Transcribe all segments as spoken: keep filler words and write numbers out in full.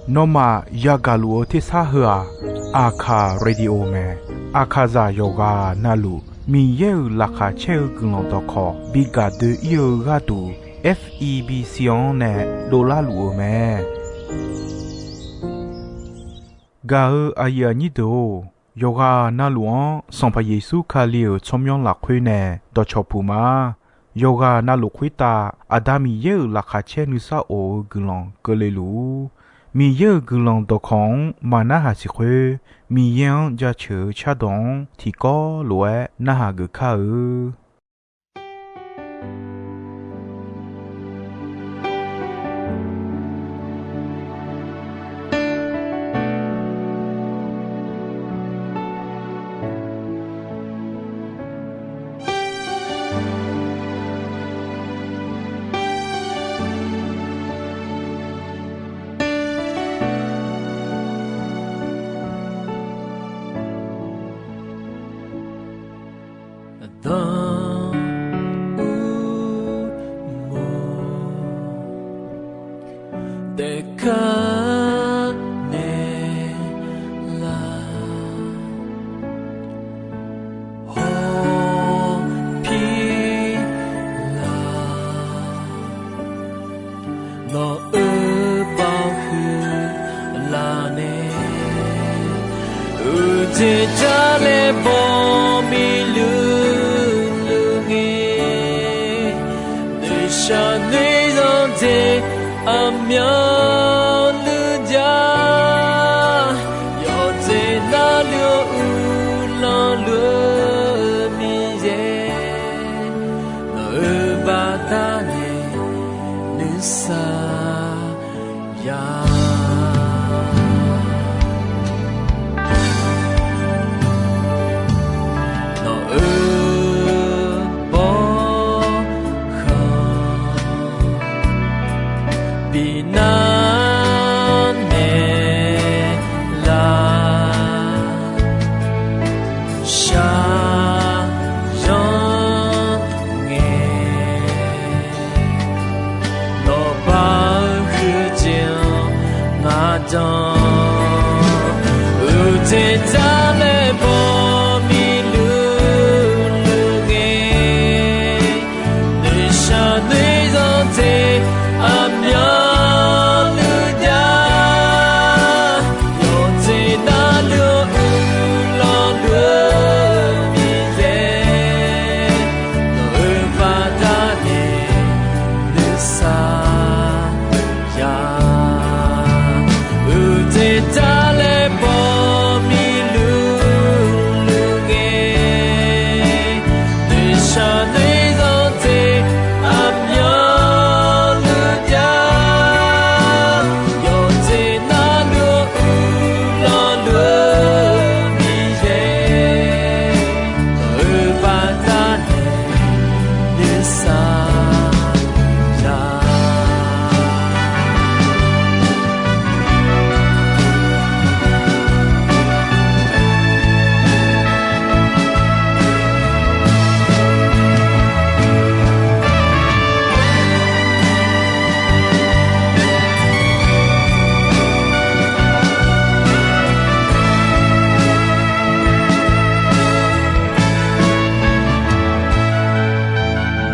Nawmaf yagaq luf-eu tersar heu-aq, Aqkaq Radio mae. Aqkaqzaq yawqghaq navluf Miqyaer-euq laqkhaq caer-eu guiqlanq dawqkawq bi gaq doe-ir-eu gharduq, F E B C-anr nae dovlar luf-eu mae. Gaq-eu aqyuif aqnyir deuq-or, yawqghaq navluf-anr Sanqpaq Yeqsur Kali-euq tsawrmyanr lafkhoer nae dawqcawq puq ma. Yawqghaq navluf khoertav Aqda Miqyaer-euq laqkhaq caer nuisar of-eu guiqlanq keuvle luf-ur. Miqyaer-euq guiqlanq dawqkawq-anr maq narhaq siq khoer, Miqyaer-anr jaceuq-eu cardawq-anr tiqkawv lof-aer narhaq geuf kar-eu. Aqdan urmawr taef kar naeq lar, hawpir lar, nawq-euq baoq huiq laf nae, uqjeq jar laer baw miqluq luq ngae, noeqshaq noeqzanq jeq aqmyanluf jar, yawqjeq navluf-eu uqlanq luf-eu Miqyaer, nawq-euq baqda nae nuisar ya. Nawq-euq bawrkhanq bi nar naeq lar, shaqzanr ngae, nawq baoq huiq jeq-anr ngar jan, uqjeq jar laer baw miqluq luq ngae, noeqshaq noeqzanq jeq aqmyanluf jar, yawqjeq navluf-eu uqlanq luf-eu Miqyaer, nawq-euq baqda nae nuisar ya. Uqjeq jar laer baw miqluq luq ngae, noeqshaq noeqzanq jeq aqmyanluf jar, yawqjeq navluf-eu uqlanq luf-eu Miqyaer, nawq-euq baqda nae nuisar ya.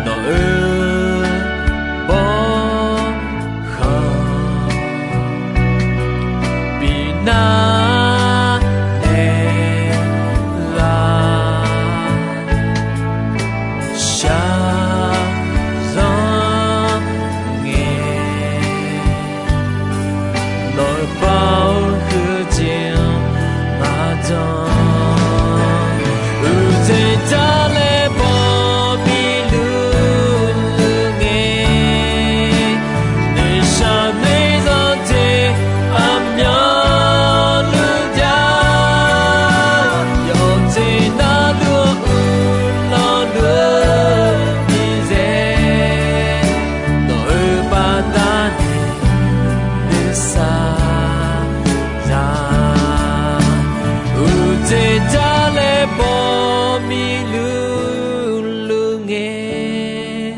Nawq-euq bawrkhanq bi nar naeq lar, shaqzanr ngae, nawq-euq baoq huiq jeq-anr ngar jan, uqjeq jar laer baw miqluq luq ngae, noeqshaq noeqzanq jeq aqmyanluf jar, yawqjeq navluf-eu uqlanq luf-eu Miqyaer, nawq-euq baqda nae nuisar ya. Uqjeq jar laer baw miqluq luq ngae,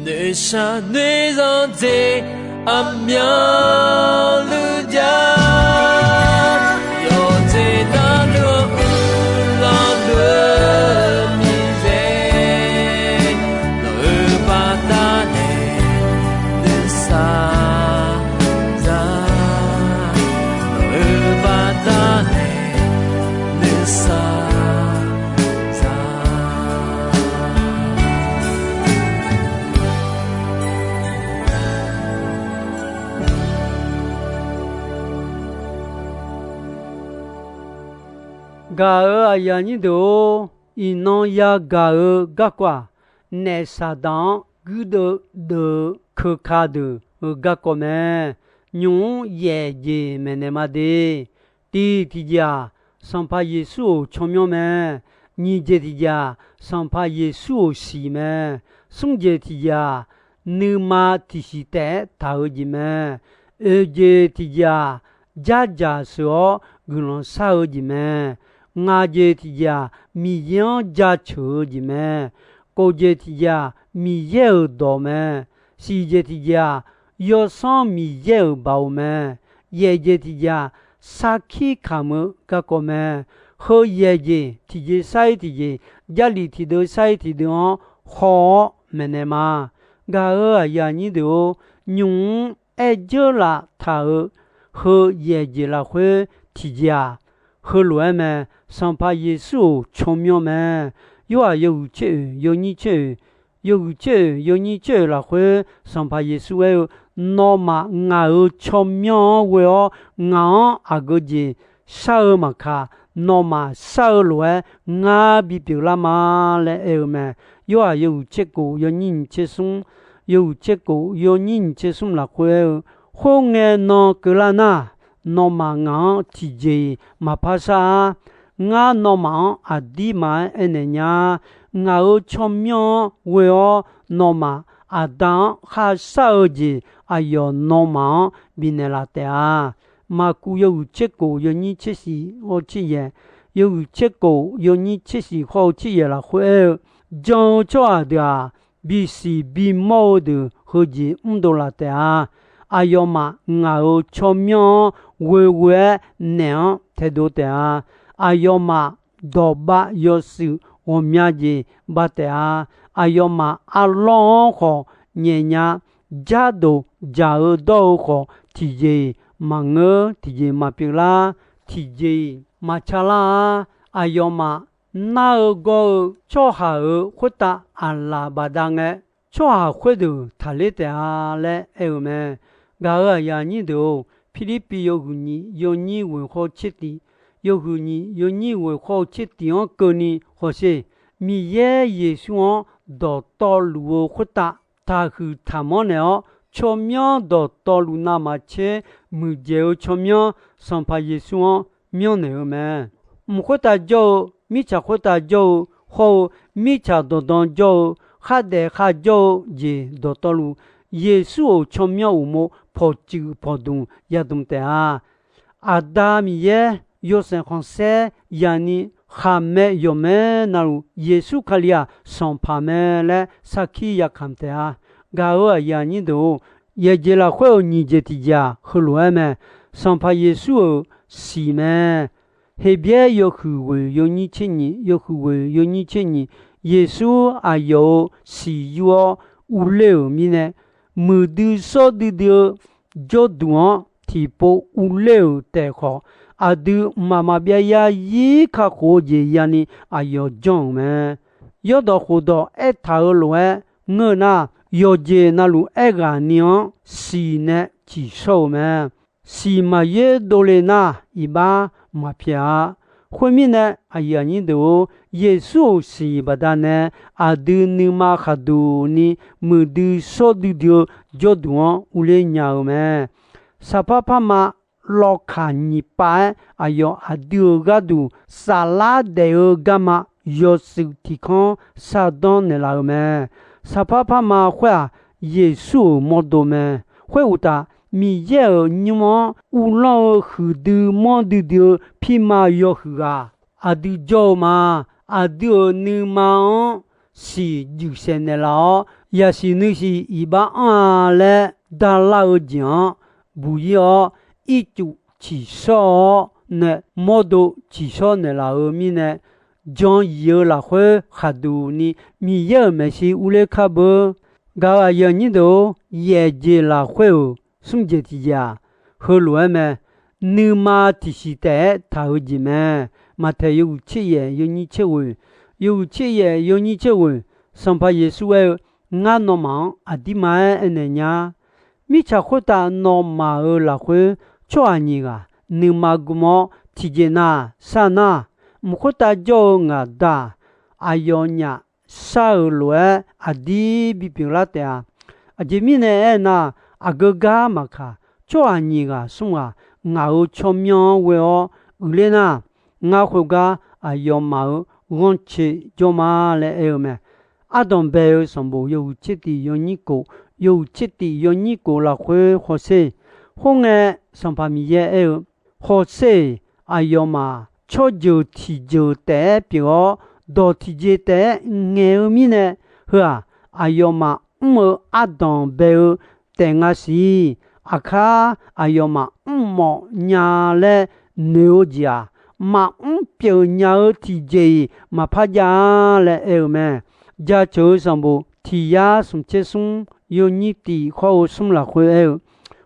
noeqshaq noeqzanq jeq Aqmyanluf ja, yawqjeq navluf-anr uiqlanq deuq Miqyaer, nawq-euq baqdanae nuisar za, nawq-euq baqdanae nuisar za. Gaq-euq aqyuif aqnyir deuq-or, iqnan yagaq-eu garkawv-aq, naef Saqdaq-anr guirdeuv deuv-eu keuka deuq-euq garkawv mae. Nymq-mr yaef jeq maeqnaeq ma de. Tiq tiqjeq-aq, Sanqpaq Yeqsur-euq tsawrmyanr mae. Nyiq jeq tiqjeq-aq, Sanqpaq Yeqsur-euq siq mae. Smr jeq tiqjeq-aq, nuima tiqsiq taef-aer taq-eu jeq mae. Oeq jeq tiqjeq-aq, jardzaq sheuq-awr guiqlanq shar-eu jeq mae. Ngaq jeq tiqjeq-aq, Miqyaer-anr jaceuq-eu jeq mae. Kof jeq tiqjeq-aq, Miqyaer-euq dawq mae. Siq jeq tiqjeq-aq, Yawsanr Miqyaer-euq baoq mae. Yaef jeq tiqjeq-aq, sarkir kamq-eu garkawv mae. Heu yaef jeq tiqjeq sar-ir tiqjeq, Jarlif tiqdeuv sar-ir tiqdeuv-anr haw-awr maeqnaeq ma. Gaq-euq aqyuif aqnyir deuq-or, nymq-mr aer dzeurlaf taq-euq heu yaef jeq lafkhoer tiqjeq-aq, heulof-aer mae. Sanqpaq Yeqsur-euq tsawrmyanr mae. Yorhaq yawhuiq tser oeq yawnyir tser oeq, yawhuiq tser oeq yawnyir tser oeq lafkhoer Sanqpaq Yeqsur aer-eu, Nawmaf ngaq-euq tsawrmyanr-anr ghoe-awr, ngaq-anr aqgeu jeq shar-eu maqkaq, nawmaf shar-eu lof-aer ngar bipyeuf lar ma laer aer-eu mae. Yorhaq yawhuiq tser kof yawnyir nyiq tser smr, yawhuiq tser kof yawnyir nyiq tser smr lafkhoer aer-eu, Khoerngae nan keuvlar nar, nawmaf ngaq-anr tiqjeq-iq maqpar shar-ar. Ngar nawmaf-anr aqdirma-aer aernaeq nya, ngaq-euq tsawrmyanr-anr ghoe-awr nawmaf Aqda-anr kharshar-eu jeq aqyawf nawmaf-anr bifnaeq laf taef-a. Maqkuv yawhuiq tser kof yawnyir tser shiq hawr tser yaeq, yawhuiq tser kof yawnyir tser shiq hawr-eu tser yaeq lafkhoer aer-eu, Jan-eu tsawrhaq deuq-aq, bisiq bimawr-eu deuq heujeq mrdov laf taef-a. Aqyawfmaf ngaq-euq tsawrmyanr-anr ghoeghoe-aer naef-anr taedov taef-a. Aqyawfmaf dawqbav yawshuif ghawqmya jeq bav taef-a. Aqyawfmaf arlawr-anr khawf nyaefnya, jardoq dzaq-eu dawr-eu khawf tiqjeq-iq maqngeur, tiqjeq maqpyeuf lar, tiqjeq-iq maqca lar-ar. Aqyawfmaf nar-eu gawr-eu tsawrhaq-euq khoertav aqlaf baqda ngae, tsawrhaq khoerdeuq taqler taef-a laer aer-eu mae. Gaq-euq aqyuif aqnyir deuq-or, Pirlirpiv yawhuiq nyiq yawnyir ghoeq hawr-eu tser tiq, yawhuiq nyiq yawnyir ghoeq hawr-eu tser tiq-anr keuvni hawsher. Miqyaer Yeqsur-anr dawqtawvluf-eu khoertav taqhuiq taqmanr naeq-awr, tsawrmyanr dawqtawvluf navmaqtser muiqdzaeq-eu tsawrmyanr Sanqpaq Yeqsur-anr myanrnaeq-eu mae. Mq khoertav jawr-eu, mirtsaq khoertav jawr-eu, hawr-eu mirtsaq dawqdan jawr-eu, khardaef kharjawr-eu jeq dawqtawvluf, Yeqsur-euq tsawrmyanr uqmov pawqtsuif pawqdmq yadmq taef-a. Aqda Miqyaer yawshaef khanqsaer yaqni khaqmae yawqmae navluf, Yeqsur Kali-aq Sanqpaq mae laer sarkir yakamq taef-a. Gaq-euq aqyuif aqnyir deuq-or, yaeqjeq lafkhoer-euq nyiq jeq tiqjeq-aq, heulof-aer mae. Sanqpaq Yeqsur-euq siq mae. Heqbyaer yawhuiq ghoeq yawnyir tser nyiq, yawhuiq ghoeq yawnyir tser nyiq, Yeqsur aqyawf-euq siq yur-awr urler-euq mirnae, muiqdui shawrdui dui-eu jawrduq-anr tiqpov urler-euq taef khawf, aqdui mqmaq maqbyav yarzir kakhof-eu jeq ya'ni aqyawf janr-euq mae. Yawrdawq khofdawq aertaq-euq lof-aer ngeur-eu nar, yawqjeq navluf aerghaqni-anr siq nae ciqshawr-euq mae. Siq maqyaer dovle nar, iqbax maqpyaeq-a. Khoermirnae, aqyuif aqnyir deuq-or, Yeqsur-euq siq baqdanae aqdui nuima khaqduq ni muiqdui shawrdui dui-eu jawrduq-anr urler nya-euq mae. Saqpar parma lawkaq nyiq pav-aer aqyawf aqdui-euq gharduq saflar daef-eu garma yawshuif tiq kanr shardanr naeqlaf-euq mae. Saqpar parma khoer-aq, Yeqsur-euq mawrdo mae. Khoeruqtaf, Miqyaer-euq nymr-anr uvlanr-eu huiqdui manrdui dui-eu pirma yawhuiq ghaq aqdui jawr-eu ma. Aqdui-euq nuima-anr siq juif saeqnaeq laf-awr, yasiq nuisiq iqbax anr-a laer darlar-eu jeq-anr buq-ir-awr, ircuf ciqshawr-awr nae mawrdo ciqshawr naeqlaf-euq mirnae, jan yif-eu lafkhoer khaqduq ni Miqyaer-euq maeqshi urler kar beur. Gaq-euq aqyuif aqnyir deuq-or, yaefjeq lafkhoer-euq smr jeq tiqjeq-aq, heulof-aer mae. Nuima tiqsiq taef-aer taq-eu jeq mae. Maqtaeq yawhuiq tser yaef yawnyir tser ghoeq, yawhuiq tser yaef yawnyir tser ghoeq, Sanqpaq Yeqsur aer-eu, Ngar nawmaf-anr aqdirma-aer aernaeq nya. Mirtsaq khoertav nawmaf-euq lafkhoer tsawrhaq nyiq ghaq nuima gm-awr tiqjeq nav sar nar, mq khoertav jawr-eu ngaq da-aq, aqyawfnyaf shar-euq lof-aer aqdir bipyeuf lar taef-a. Aqjeq mirnae aernar, aqgeu gar maqkaq, tsawrhaq nyiq ghaq smr ghaq ngaq-euq tsawrmyanr-anr ghoe-awr uiqler nar, ngar khoergar aqyawfmaf-euq ghanrcae jawr ma laer aer-eu mae. Ardanq bae-eu sanqbof yawhuiq tser tif yawnyir kof, yawhuiq tser tif yawnyir kof lafkhoer hawsher. Khoerngae, Sanqpaq Miqyaer aer-eu, Hawsher-eq, aqyawfmaf tsawrjeuq tiqjeuq taef-aer pyeuf-awr, dawq tiqjeq taef-aer ngaeq-eu mirnae, heu-aq, aqyawfmaf mr-eu ardanq bae-eu taef nga siq. Aqkar aqyawfmaf mrmawf nya laer noeq-eu jeq-aq, maqmr pyeuf nya-eu tiqjeq-iq maqpar jav-a laer aer-eu mae. Jaceuq-eu sanqbof tiq yar smq tser smr yawnyir tif khawr-eu smr lafkhoer aer-eu,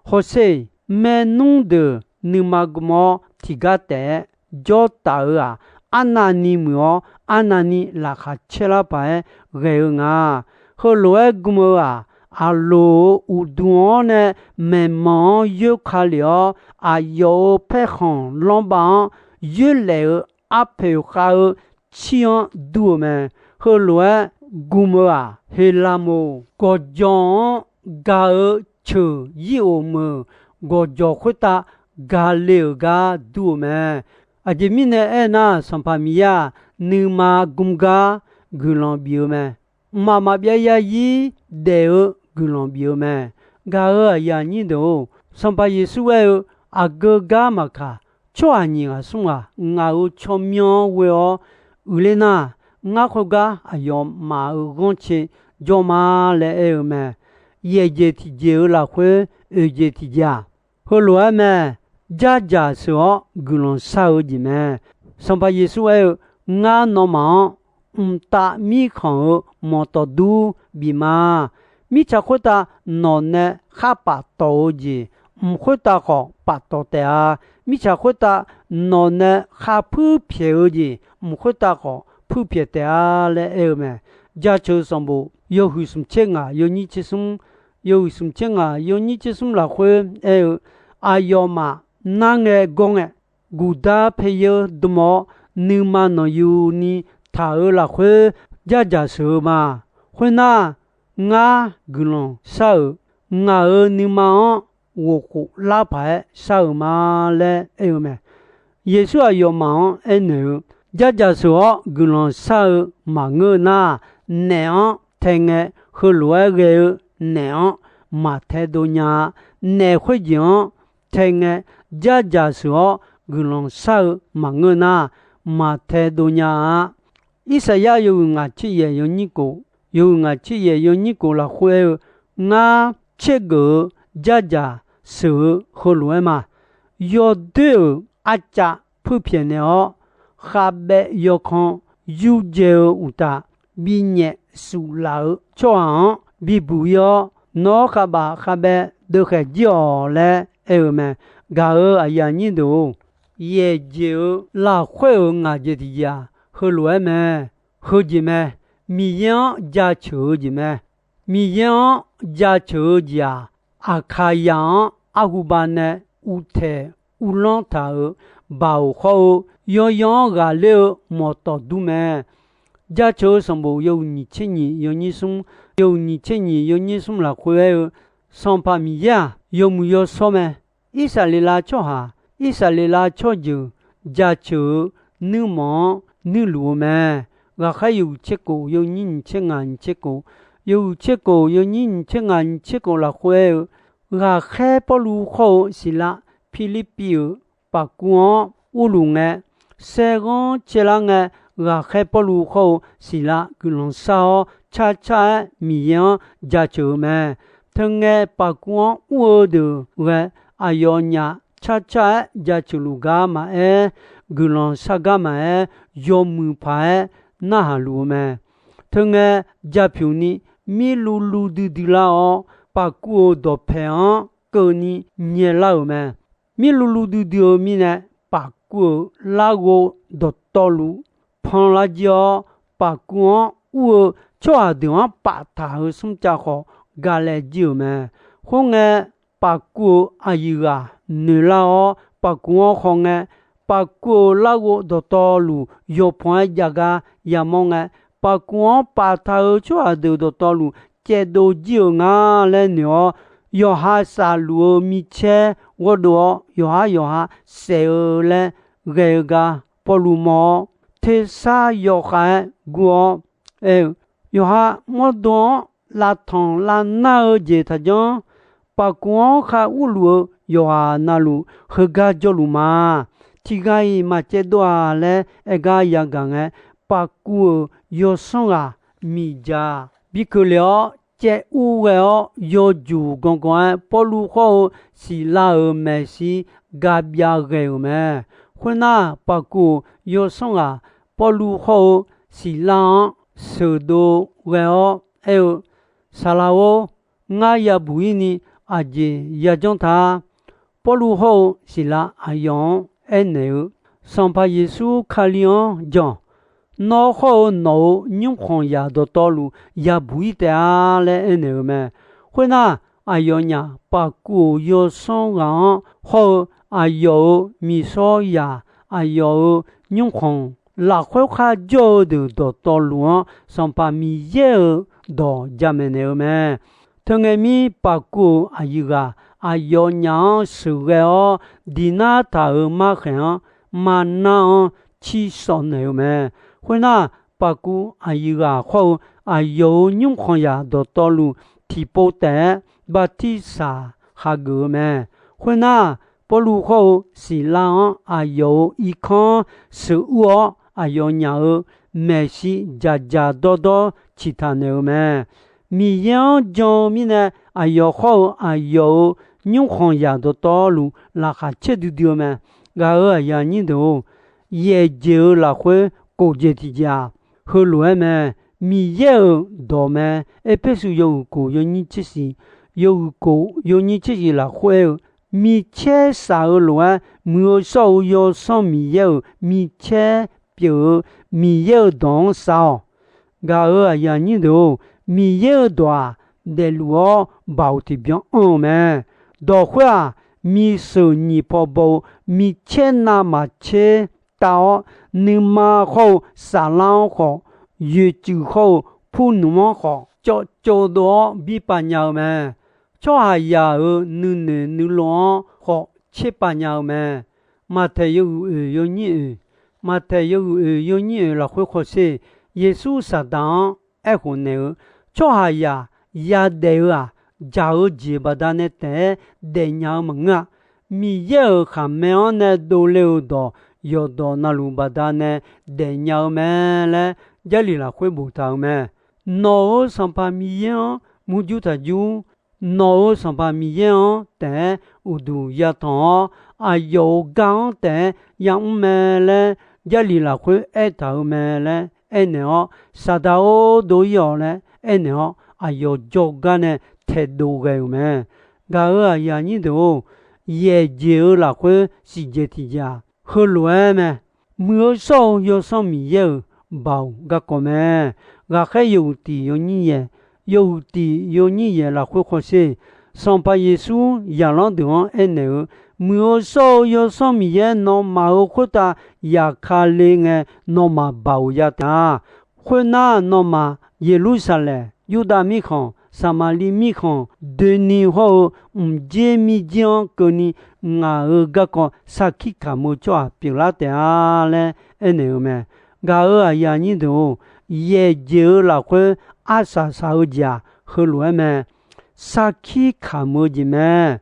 Hawsher-eq, maernmr deuq nuima gm-awr tiqgar taef-aer jawr taf-eu-aq, arnavni muiq-awr arnavni laqkhaq caer lar paq-aer ghae-eu nga. Heulof-aer gm-eu-aq, aqloq-euq uqduq-anr nae maeqmanq-anr yoer ka lef-awr, aqyawf-euq paerkhanq lanrbav-anr yoerlaef-eu arpoeq khav-eu cir-anr dur-eu mae. Heulof-aer gm-eu-aq, Heqlaqmoq gawqjawq-anr gaq-eu ceuq yir of meuq gawqjawq khoertav gale-euq gar dur-eu mae. Aqjeq mirnae aernar, Sanqpaq Miqyaer-aq, nuima gm gar guiqlanq bif-eu mae. Mqmaq maqbyav zarzir daef-eu guiqlanq bif-eu mae. Gaq-euq aqyuif aqnyir deuq-or, Sanqpaq Yeqsur aer-eu, aqgeu gar maqkaq, tsawrhaq nyiq ghaq smr ghaq ngaq-euq tsawrmyanr-anr ghoe-awr uiqler nar, ngar khoergar aqyawfmaf-euq ghanrcae jawr ma laer aer-eu mae. Yaefjeq tiqjeq-eu lafkhoer oeq jeq tiqjeq-aq, heulof-aer mae. Jardzaq sheuq-awr guiqlanq shar-eu jeq mae. Sanqpaq Yeqsur aer-eu, Ngar nawmaf-anr mqtav mirkhanq-euq manqtawf dur bif ma. Mirtsaq khoertav nawq nae khar paftawf-eu jeq, mq khoertav khawf paftawf taef-a. Mirtsaq khoertav nawq nae khar puirpyaeq-eu jeq, mq khoertav khawf puirpyaeq taef-a laer aer-eu mae. Jaceuq sanqbof yawhuiq smq tser ngaq yawnyir tser smr, yawhuiq smq tser ngaq yawnyir tser smr lafkhoer aer-eu, aqyawfmaf nar ngae gawr ngae, guqdar paeryeur dm-awr nuima nanqyuni taq-euq lafkhoer jardzaq sheuq-eu ma. Khoernar, ngar guiqlanq shar-euq ngaq-euq nuima-anr ghofkhof lar paq-aer shar-euq ma laer aer-eu mae. Yeqsur aqyawfmaf-anr aernaeq-eu, Jardzaq sheuq-awr guiqlanq shar-eu maqngeur nar, naef-anr tae ngae, heulof-aer ghae-eu naef-anr maqtae dov nya-a. Naef khoerjeq-anr tae ngae, jardzaq sheuq-awr guiqlanq shar-eu maqngeur nar, maqtae dov nya-a. Irsaqyar yawhuiq ngaq tser yaef yawnyir kof, yawhuiq ngaq tser yaef yawnyir kof lafkhoer aer-eu, Ngar tsergeuf-eu jardzaq sheuq-eu heulof-aer ma. Yawdoer-euq arcav puirpyaeq naeq-awr, khavbaev yawkan yurdzae-eu uqtaf, binyaef suflaf-euq tsawrhaq-anr bibuq-ir-awr, Nawr khavbaf khavbaev deuvkhaeq jir-awq laer aer-eu mae. Gaq-euq aqyuif aqnyir deuq-or, yaeqjeq-eu lafkhoer-euq ngaq jeq tiqjeq-aq, heulof-aer mae. Heujeq mae. Miqyaer-anr jaceuq-eu jeq mae. Miqyaer-anr jaceuq-eu jeq-aq, Aqkaqyaq-anr arhuba nae uvtaeq uvlanr taq-euq baoq hawr-eu, yawyan-anr ghaqler-eu mawqtawf dur mae. Jaceuq-eu sanqbof yawhuiq nyiq tser nyiq yawnyir smr, yawhuiq nyiq tser nyiq yawnyir smr lafkhoer aer-eu, Sanqpaq Miqyaer-aq, yawmuiq yawshawr mae. Irsaqleqlav tsawrhaq, Irsaqleqlav tsawrjeuq jaceuq-eu nuirmanq-anr nuirluf-eu mae. Ghaqkhaer yawhuiq tser kof yawnyir nyiq tser ngaq nyiq tser kof, yawhuiq tser kof yawnyir nyiq tser ngaq nyiq tser kof lafkhoer aer-eu, Ghaqkhaer Pawrluv khawr-eu Siqlav Pirlirpiv-euq paqkuv-anr urluf ngae, saerghanr caelar ngae, Ghaqkhaer Pawrluv khawr-eu Siqlav guiqlanq shar-awr, carcar-aer Miqyaer-anr jaceuq-eu mae. Teungae paqkuv-anr ur-eu deuq ghae, aqyawfnyaf carcar-aer jaceuq luf gar maqaer, guiqlanq shar gar maqaer, yawmuiq paq-aer narhaq luf-eu mae. Teungae japyuq ni mirluvluv duidui lar-awr, paqkuv-euq dawqpaeq-anr keuvni nyaelar-euq mae. Mirluvluv duidui-eu mirnae, paqkuv-euq larghov dawqtawvluf panlar jir-awr, paqkuv-anr ur-eu tsawrhaq deuq-anr paftaq-euq smrcav khawf galae jir-euq mae. Khoerngae, paqkuv-euq aqyuif ghaq noeqlar-awr, paqkuv-anr hawngae, paqkuv-euq larghov dawqtawvluf yawpan-aer jav gar yamawr ngae, paqkuv-anr paftaq-euq tsawrhaq deuq dawqtawvluf caevdov jir-euq nga laer noeq-awr, yawqha safluf-eu micaer ghawrdov-awr, yawqhar yawqha saef-eu laer ghae-eu gar Pawrluv mawr-awr, tersar yawkhav-aer gur-awr aer-eu, yawqha mawrdo-anr lavtanq lavnar-eu jeq taqjanr. Paqkuv-anr khar urluf-eu yawqghaq navluf heugar jawrluf ma. Tiqghaq-iq maqcaevdov-a laer aer gar yagaq ngae, paqkuv-euq yawsanr ghaq miqdzaq bi keuvle-awr caev ur ghae-awr, yawjuq ganqganq-aer Pawrluv hawr-eu Siqlav-euq maeqshi gabyav ghae-euq mae. Khoernar, paqkuv-euq yawsanr ghaq Pawrluv hawr-eu Siqlav-anr sheuqdov ghae-awr aer-eu, Saqlaq-or, ngar yabuq-ir ni aqjeq yajanr ta. Pawrluv hawr-eu Siqlav aqyawf-anr aernaeq-eu, Sanqpaq Yeqsur Kali-anr jan. Nawr hawr-eu nawq-euq nymrkhanq zaq dawqtawvluf yabuq-ir taef-a laer aernaeq-eu mae. Khoernar, aqyawfnyaf paqkuv-euq yawsanr ghaq-anr hawr-eu aqyawf-euq miqshawr zaq, aqyawf-euq nymrkhanq lafkhoer kharjawr-eu deuq dawqtawvluf-anr Sanqpaq Miqyaer-euq dawq jamaeq naeq-eu mae. Teungae mir paqkuv-euq aqyuif ghaq aqyawfnyaf-anr sheuqghae-awr, diq nar taq-euq markhaeq-anr maqnar-anr cirsawv naeq-eu mae. Khoernar, paqkuv aqyuif ghaq hawr-eu aqyawf-euq nymrkhanq zaq dawqtawvluf tiqpov taef-aer bartirsaq hageuf-eu mae. Khoernar, Pawrluv hawr-eu Siqlav-anr aqyawf-euq irkanr sheuqur-awr, aqyawfnyaf-euq maeqshi dzaqdzaq dawrdawr ciqtaq naeq-eu mae. Miqyaer-anr jan-eu mirnae, aqyawf hawr-eu aqyawf-euq nymrkhanq zaq dawqtawvluf laqkhaq caerdui dui-eu mae. Gaq-euq aqyuif aqnyir deuq-or, yaefjeq-eu lafkhoer kof jeq tiqjeq-aq, heulof-aer mae. Miqyaer-euq dawq mae. Erpersu yawhuiq kof yawnyir tser shiq, yawhuiq kof yawnyir tser shiq lafkhoer aer-eu, micaer shaq-eu lof-aer Muiq-eu shawr-eu Yawsanr Miqyaer-euq micaer pyeuf-eu Miqyaer-euq dawq-anr shav-awq. Gaq-euq aqyuif aqnyir deuq-or, Miqyaer-euq dawq-aq, daefluf-awr baoq tiqbyan anr-eu mae. Dawq khoer-aq, miseuq nyiq paw baw-eu micaer navmaqtser tav-awr, nuima hawr-eu saflar-anr khawf, yoeqtsuif hawr-eu purnmq-anr khawf, cawvcov dov-awr birpav nya-eu mae. Tsawrhaqzaq-euq nuinoeq nuilov-anr khawf tserpav nya-eu mae. Maqtaeq yawhuiq oeq yawnyir oeq, Maqtaeq yawhuiq oeq yawnyir oeq lafkhoer hawsher, Yeqsur Saqdaq-anr aerkhof naeq-eu, tsawrhaqzaq yadaef-eu-aq, dzaq-eu jeq baqdanae taef-aer daefnya-eu maqngeur-a. Miqyaer-euq khaqmae-anr nae dovle-euq dawq yawqdawq navluf baqdanae daefnya-eu mae laer Jarlif lafkhoer boftaq-euq mae. Nawq-euq Sanqpaq Miqyaer-anr murjur taq jur. Nawq-euq Sanqpaq Miqyaer-anr taef-aer uqduq yatanq-awr, aqyawf-euq gar-anr taef-aer yamr mae laer Jarlif lafkhoer aertaq-euq mae laer aernaeq-awr, Saqdaq-or, dov-ir-awq laer aernaeq-awr, aqyawf jawrgar nae taedov ghae-euq mae. Gaq-euq aqyuif aqnyir deuq-or, yaefjeq-eu lafkhoer siqjeq tiqjeq-aq, heulof-aer mae. Muiq-eu shawr-eu Yawsanr Miqyaer-euq baoq garkawv mae. Ghaqkhaer yawhuiq tiq yawnyir yaeq, yawhuiq tiq yawnyir yaeq lafkhoer hawsher, Sanqpaq Yeqsur zaqlanr deuq-anr aernaeq-eu, Muiq-eu shawr-eu Yawsanr Miqyaer nawmaf-euq khoertav yaqkale ngae, nawmaf baoq ya taef-a. Khoernar, nawmaf Yeqlursaqlaeq, Yurdav mirkhanq, Saqmaqliv mirkhanq doeni hawr-eu mqjer mirjer-anr keuvni ngaq-euq garkawv sarkir kamq-eu tsawrhaq pyeuflar taef-a laer aernaeq-eu mae. Gaq-euq aqyuif aqnyir deuq-or, yaefjeq-eu lafkhoer arsaq saq-eu jeq-aq, heulof-aer mae. Sarkir kamq-eu jeq mae.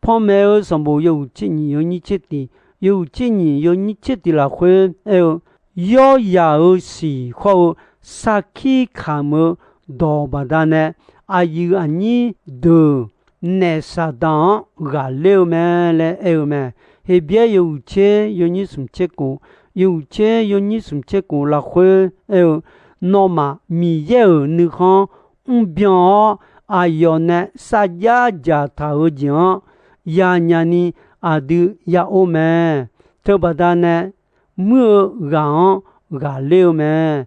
Panmaeq-eu sanqbof yawhuiq tser nyiq yawnyir tser tiq, yawhuiq tser nyiq yawnyir tser tiq lafkhoer aer-eu, yawryaq-euq siq hawr-eu sarkir kamq-eu dawq baqdanae, aqyuif aqnyir deuq naef Saqdaq-anr ghaqler-eu mae laer aer-eu mae. Heqbyaer yawhuiq tser yawnyir smq tser khof, yawhuiq tser yawnyir smq tser khof lafkhoer aer-eu, Nawmaf Miqyaer-euq nuikhanr mrbyan-awr, aqyawf nae sarjax dzaqtaq-eu jeq-anr yanya ni aqdui ya or mae. Teubaqda nae muir-eu ghaq-anr ghaqler-eu mae.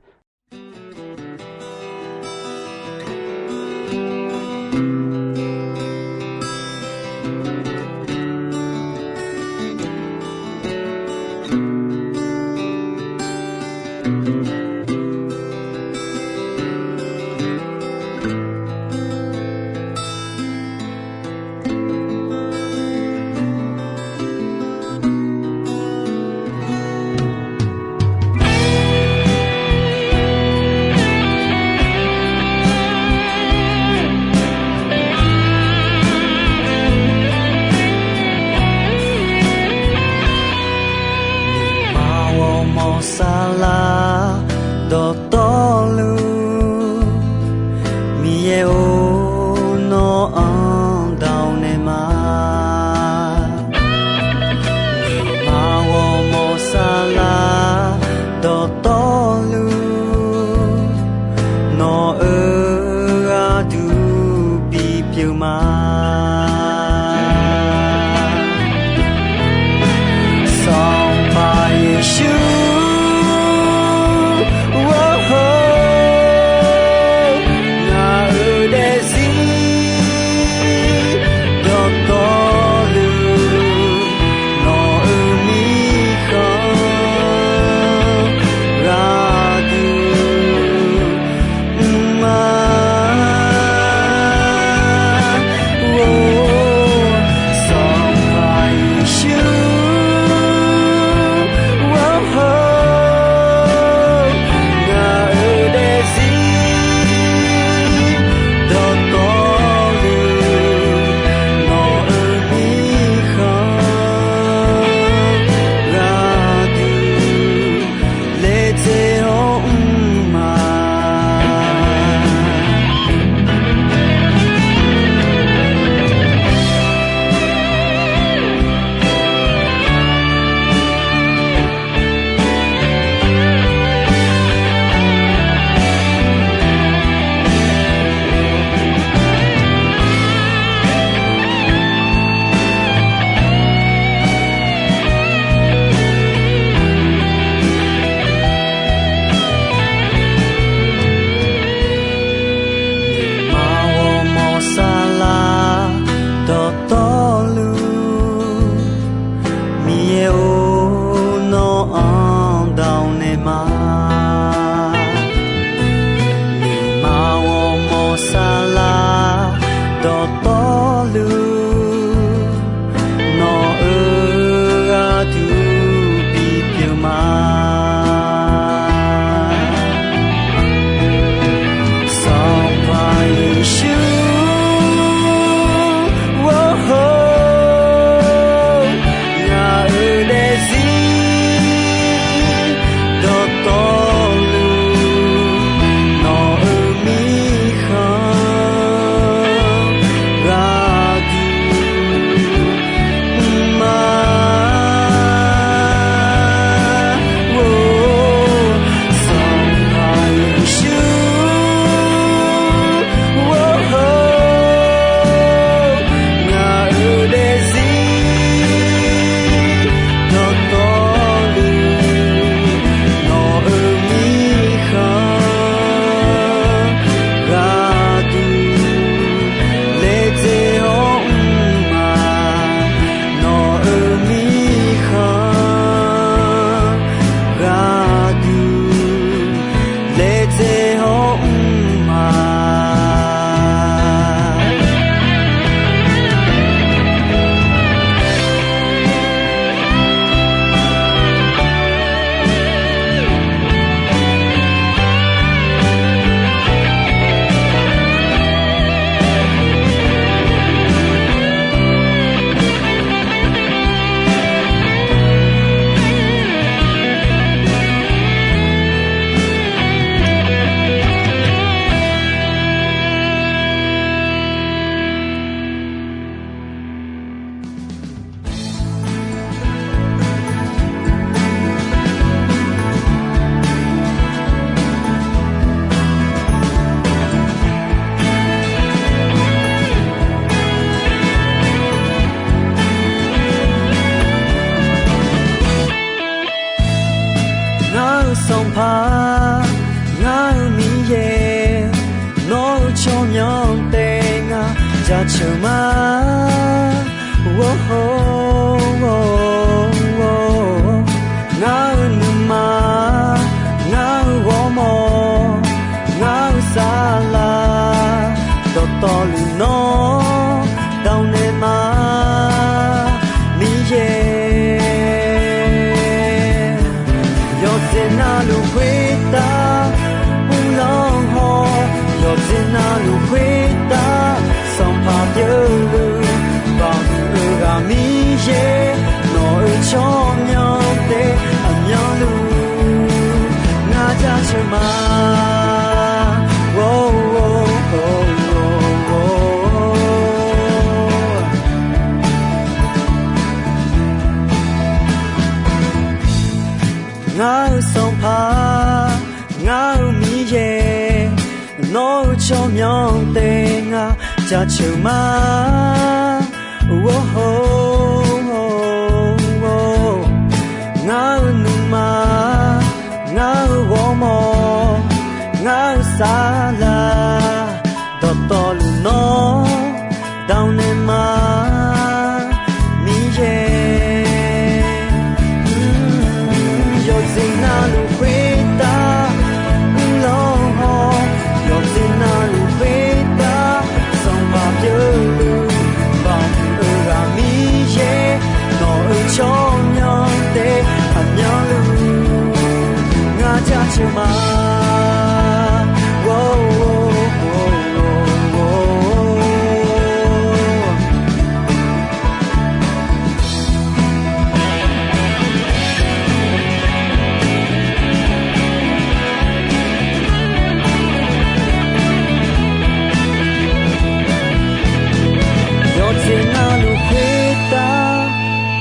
ceuq ma. Or, ngar-eu nuima, ngar-eu ghawrmawr, ngar-eu saflar, dawqtawvluf nawr dawq naeq ma, Miqyaer. Yawqjeq navluf khoertav uvlanr haw, yawqjeq navluf khoertav sanqpaq pyeuvluf, baqhuiq-eu ghaq Miqyaer, nawq-euq tsawrmyanr taef aqmyanluf ngar jaceuq ma. Ngar-eu Sanqpaq, ngar-eu Miqyaer, nawq-euq tsawrmyanr taef ngar jaceuq ma. Or, ngar-eu nuima, ngar-eu ghawrmawr, ngar-eu saflar, dawqtawvluf nawr dawq naeq ma, Miqyaer. Yawqjeq navluf khoertav uvlanr haw, yawqjeq navluf khoertav sanqpaq pyeuvluf, baqhuiq-eu ghaq Miqyaer, nawq-euq tsawrmyanr taef aqmyanluf ngar jaceuq ma. Yawqjeq navluf khoertav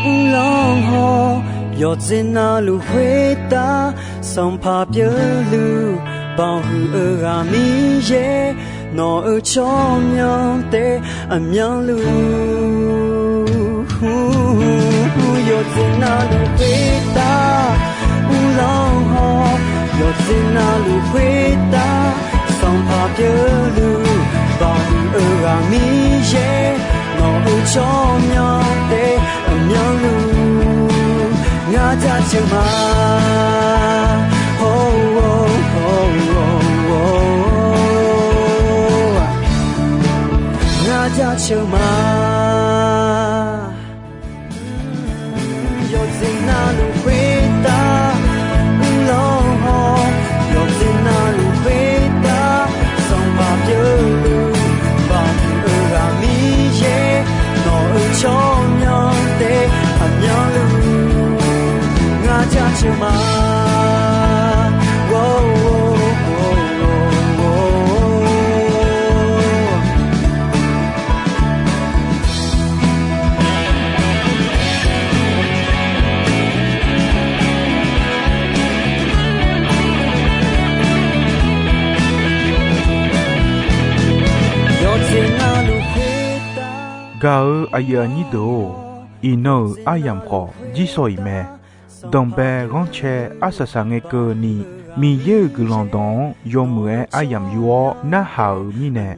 uvlanr haw, yawqjeq navluf khoertav sanqpaq pyeuvluf, baqhuiq-eu ghaq Miqyaer, nawq-euq tsawrmyanr taef aqmyanluf. Yawqjeq navluf khoertav uvlanr haw, yawqjeq navluf khoertav sanqpaq pyeuvluf, baqhuiq-eu ghaq Miqyaer, nawq-euq tsawrmyanr taef aqmyanluf ngar jaceuq ma. Ngar jaceuq ma. Yawqjeq navluf khoertav uvlanr haw, yawqjeq navluf khoertav sanqpaq pyeuvluf, baqhuiq-eu ghaq Miqyaer, nawq-euq tsawrmyanr taef aqmyanluf ngar jaceuq ma. Yawqjeq navluf khoertav. Gaq-eu aqyuif aqnyir deuq-or, iqnan-euq aryamq khawf jirsawq iq mae. Danqbae ghanrcae arsaq saq ngae keuvni, Miqyaer-euq guiqlanq dawq-anr yawmuiq-aer aryamq yur-awr narhaq-euq mirnae,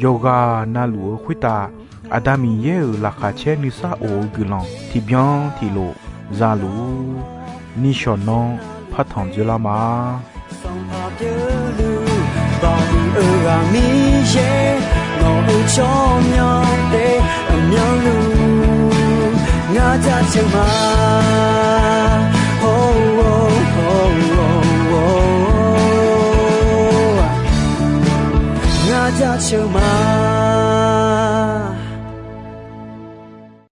yawqghaq navluf-eu khoertav Aqda Miqyaer-euq laqkhaq caer nuisar of-eu guiqlanq tiqbyan tiqlof zaluf-ur. Nishawq nanr partanq dzoerlar ma. Sanqpaq pyeufluf, baqhuiq-eu ghaq Miqyaer, nawq-euq tsawrmyanr taef aqmyanluf ngar jaceuq ma.